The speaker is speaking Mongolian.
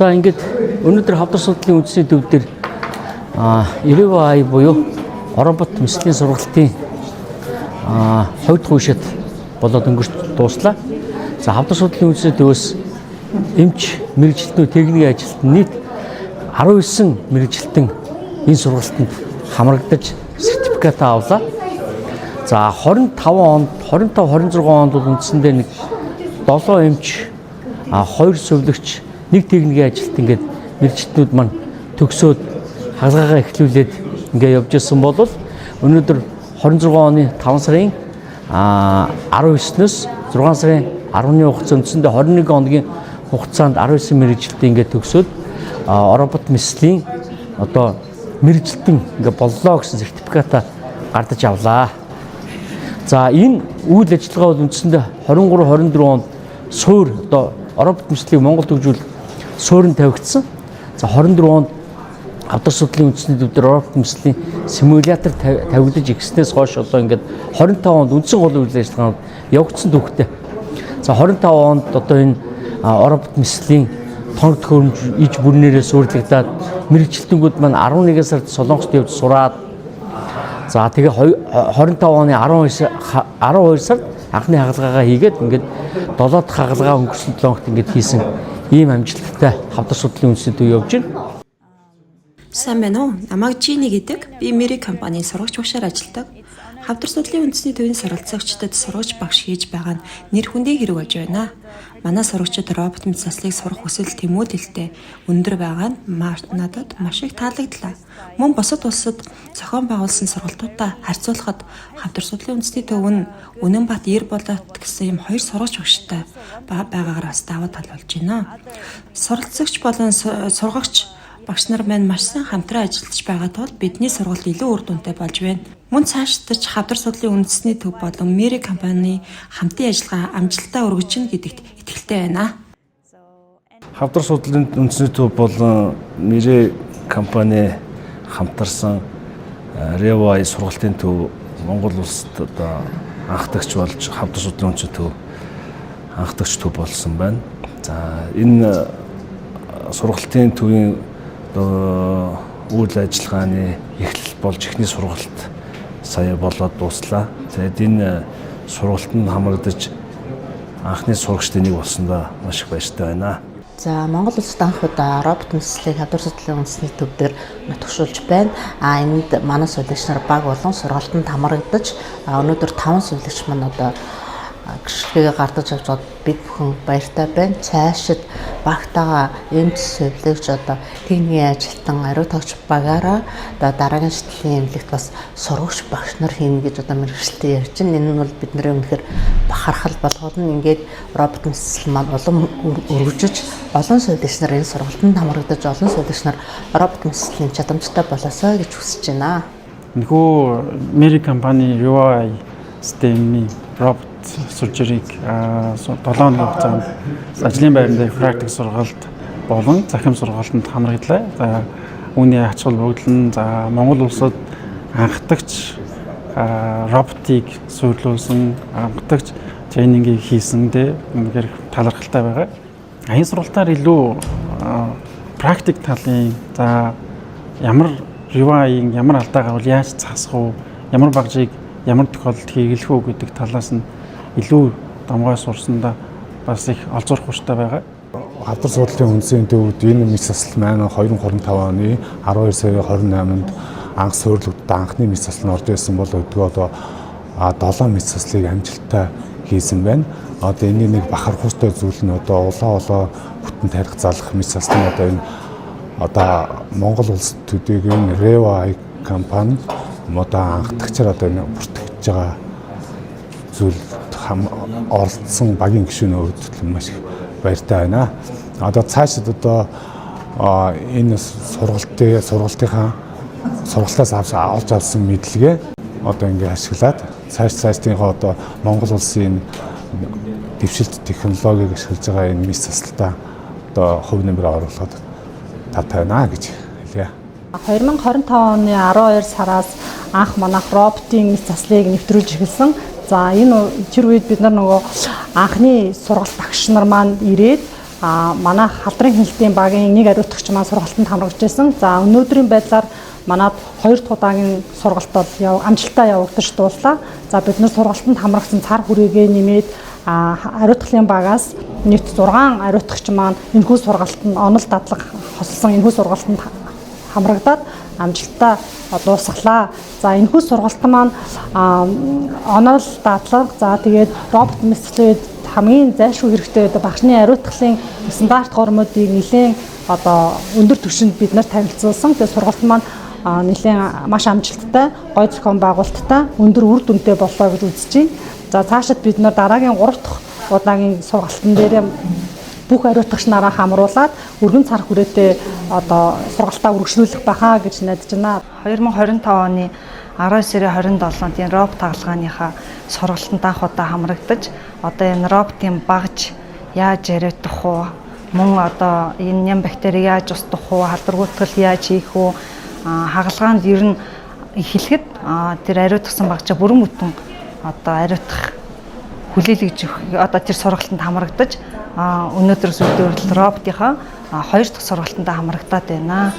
За, ингээд өнөөдөр хавдар судлалын үндэсний төв дээр Revo AI буюу робот мэслийн сургалтын хоёр дахь үе шат болоод өнгөрч дууслаа. За, хавдар судлалын үндэсний төвөөс эмч мэргэжилтнүүд, техникийн ажилтан нийт 19 мэргэжилтэн энэ сургалтанд хамрагдаж сертификат авлаа. За, 25 онд, 25 26 онд бол үндсэндээ нэг 7 эмч, 2 сувилагч, нэг техникийн ажилтан ингээд мэргэжилтнүүд маань төгсөөд хагалгаагаа эхлүүлээд ингээ явж исэн бол өнөөдөр 26 оны 5 сарын 19-нөөс 6 сарын 10-ны хугацаанд үндсэндээ 21 хоногийн хугацаанд 19 мэргэжилтэн ингээд төгсөөд робот мэслийн одоо мэргэжилтэн ингээ боллоо гэсэн сертификата гардаж авлаа. За, энэ үйл ажиллагаа бол үндсэндээ 23 24 онд суурь одоо робот мэслийг Монгол хөгжүүл суурин тавигдсан. За, 24 онд хавдар судлалын үндэсний төв дээр робот мэслийн симулятор тавигдаж ирснээс хойш одоо ингээд 25 онд үндсэн гол үйл ажиллагаанд явагдсан түүхтэй. За, 25 онд одоо энэ робот мэслийн тоног төхөөрөмж иж бүрнээрээ суурлагдаад мэргэжилтэнгүүд маань 11 сард Солонгост явж сураад, за, тэгээ 25 оны 12 сард анхны хагалгаагаа хийгээд ингээд 7 дахь хагалгаа өнгөрсөн 7 хоногт ингээд хийсэн ийм амжилттай хавдар судлалын үндэсний төв явж байна. Сайн байна уу? Намайг Жини гэдэг. Би Мэри компанийн сурагч багшаар ажилладаг. Хавдар судлалын үндэсний төвийн суралцагчдад сурагч багш хийж байгаа нь нэр хүндийн хэрэг болж байна. Манай сурагчид робот мэс заслыг сурах хүсэл тэмүүлэлтэй өндөр байгаа нь надад маш их таалагдлаа. Мөн бусад улсад зохион байгуулсан сургалтуудаа харьцуулахад Хавдар судлалын үндэсний төв нь Үнэнбат Эрболот гэсэн юм хоёр сурагч багштай байгаагаар бас давуу тал болж байна. Суралцагч болон сургагч багш нар маань маш сайн хамтран ажиллаж байгаа тул бидний сургалт илүү үр дүнтэй болж байна. Мөн цаашдаж Хавдар судлалын үндэсний төв болон Мэри компани хамтын ажиллагаа амжилттай өргөжнө гэдэгт итгэлтэй байна. Хавдар судлалын үндэсний төв болон Мэри компани хамтарсан Revo AI сургалтын төв Монгол улсад одоо анхдагч болж, хавдар судлалын үндэсний төв анхдагч төв болсон байна. За, энэ сургалтын төвийн одоо үйл ажиллагааны эхлэл болж эхний сургалт сая болоод дууслаа. Тэгээд энэ сургалтанд хамрагдаж анхны сурагчдын нэг болсондоо маш их баяртай байна. За, Монгол улсад анх удаа робот мэслийг хавдар судлалын үндэсний төв дээр нутагшуулж байна. А энд манай сувилагч нар баг болон сургалтанд хамрагдаж, өнөөдөр 5 сувилагч маань одоо гэрчлэгээ гардаж авч байгаад бид бүхэн баяртай байна. Цаашид багтаага эмч, сувилагч, одоо техникийн ажилтан, ариу тогч багаараа одоо дараагийн шатлалын эмнэлэгт бас сурагч багш нар хийнэ гэж одоо мэргэжилтэн ярьж байна. Энэ нь бол бидний үнэхээр бахархал болгоно. Ингээд робот мэсэл маань улам өргөжиж, олон сувилагч нар энэ сургалтанд хамрагдаж, олон сувилагч нар робот мэслийн чадамжтай болоосой гэж хүсэж байна. Энэхүү Мэри компани Revo AI системийн робот surgery-г 7 хоногийн хугацаанд ажлын байран дээр практик сургалт болон цахим сургалтанд хамрагдлаа. За, үүний ач холбогдол нь, за, Монгол улсад анхдагч роботыг суурилуулсан, анхдагч тренингийг хийсэн тэ үнэхээр талархалтай байгаа. Энэ сургалтаар илүү практик талын, за, ямар Revo AI-ийн ямар алдаа гарвал яаж засах уу, ямар багжийг ямар тохиолдолд хэрэглэх үү гэдэг талаас нь илүү давмгай сурсандаа бас их олзуурах учиртай байгаа. Хавдар судлалын үндэсний төвд энэ мэс засал маань 2025 оны 12 сарын 28-нд анх суурилагдсан, анхны мэс засал нь орж ирсэн бол өдгөө одоо 7 мэс заслыг амжилттай хийсэн байна. Одоо энэний нэг бахархуустай зүйл нь одоо улаан бүтэн тархи залах мэс заслын одоо энэ одоо Монгол улс төдийгүй Revo AI компани одоо анхдагчаар одоо энэ бүртгэж байгаа зүйл оролцсон багийн гишүүний хувьд маш их баяртай байна. Одоо цаашид одоо энэ сургалтынхаа сургалтаас олж авсан мэдлэгээ одоо ингээ ашиглаад цаашдынхаа одоо Монгол улсын дэвшилт технологиг ашиглаж байгаа энэ мэс заслалтаа одоо хувь нэмрээ оруулахад таатай байна гэж хэлье. 2025 оны 12 сараас анх манайх роботын мэс заслыг нэвтрүүлж эхэлсэн. За, энэ тэр үед бид нар нөгөө анхны сургалт багш нар маань ирээд Манай халдрын хяналтын багийн нэг ариутгагч маань сургалтанд хамрагдаж байсан. За, өнөөдрийн байдлаар манад хоёр дахь удаагийн сургалт бол амжилттай явагдаж дууслаа. За, бид нар сургалтанд хамрагдсан цар хүрээгээ нэмээд ариутгалын багаас нийт 6 ариутгагч маань энэхүү сургалтанд онол дадлага хосолсон энэхүү сургалтанд хамрагдаад амжилттай дуусгалаа. За, энэхүү сургалт маань онол дадлага, за, тэгээд робот мэс заслын үед хамгийн зайлшгүй хэрэгтэй байдаг багшны ариутгалын стандарт гормуудыг нэлээд одоо өндөр түвшинд бид нар танилцуулсан. Тэгээд сургалт маань нэлээд маш амжилттай, гой зохион байгуулалттай, өндөр үр дүнтэй боллоо гэж үзэж байна. За, цаашид бид нар дараагийн 3 дахь удаагийн сургалтын дээр бүх ариутгагч нараа хамруулад өргөн цар хүрээтэй одоо сургалтаа үргэлжлүүлэх байхаа гэж найдаж байна. 2025 оны 12 сарын 27-нд энэ робот хагалгааныхаа сургалтанд анх удаа хамрагдаж, одоо энэ роботын багж яаж ариутгах уу, мөн одоо энэ ням бактерийг яаж устгах уу, халдваргүйтгэл яаж хийх үү, хагалгаанд ер нь эхлэхэд тэр ариутгасан багжаа бүрэн бүтэн одоо ариутгах хүлээлгэж өгөх одоо тэр сургалтанд хамрагдаж, өнөөдрөөс өдөр роботынхаа хоёр дахь сургалтанд хамрагдаад байна.